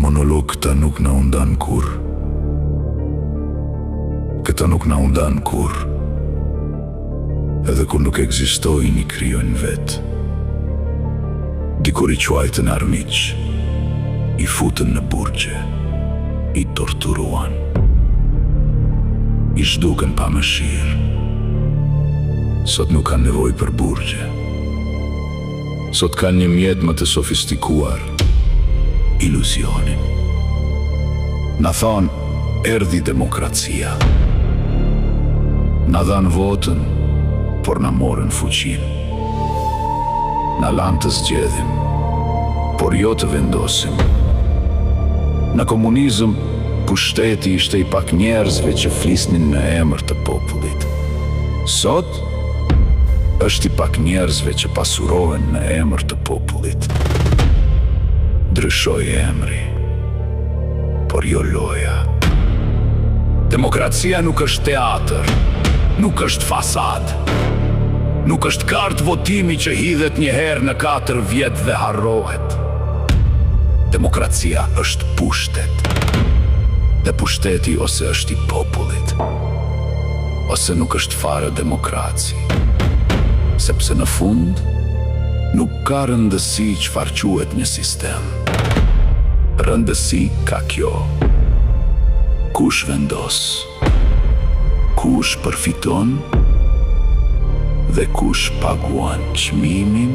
Monolog Këta nuk na u ndanë kurrë. Këta nuk na u ndanë kurrë. Edhe kur nuk ekzistojnë i krijojnë vetë. Dikur i quajtën armiq, i futën në burgje, i torturuan. I zhdukën pa mëshirë. Sot nuk kanë nevojë për burgje. Sot kanë një mjet më të sofistikuar, iluzionin. Na thanë, erdhi demokracia. Na dhanë votën, por na morën fuqinë. Na lanë të zgjedhim, por jo të vendosim. Në komunizëm, pushteti ishte i pak njerëzve që flisnin në emër të popullit. Sot, është i pak njerëzve që pasurohen në emër të popullit. Ndryshoi emri, por jo loja. Demokracia nuk është teatër, nuk është fasadë. Nuk është kartë votimi që hidhet një herë në 4 vjet dhe harrohet. Demokracia është pushtet. Dhe pushteti ose është i popullit, ose nuk është fare demokraci. Sepse në fund, nuk ka rëndësi çfarë quhet një sistem. Rëndësi ka kjo. Kush vendos? Kush përfiton? Dhe kush paguan çmimin?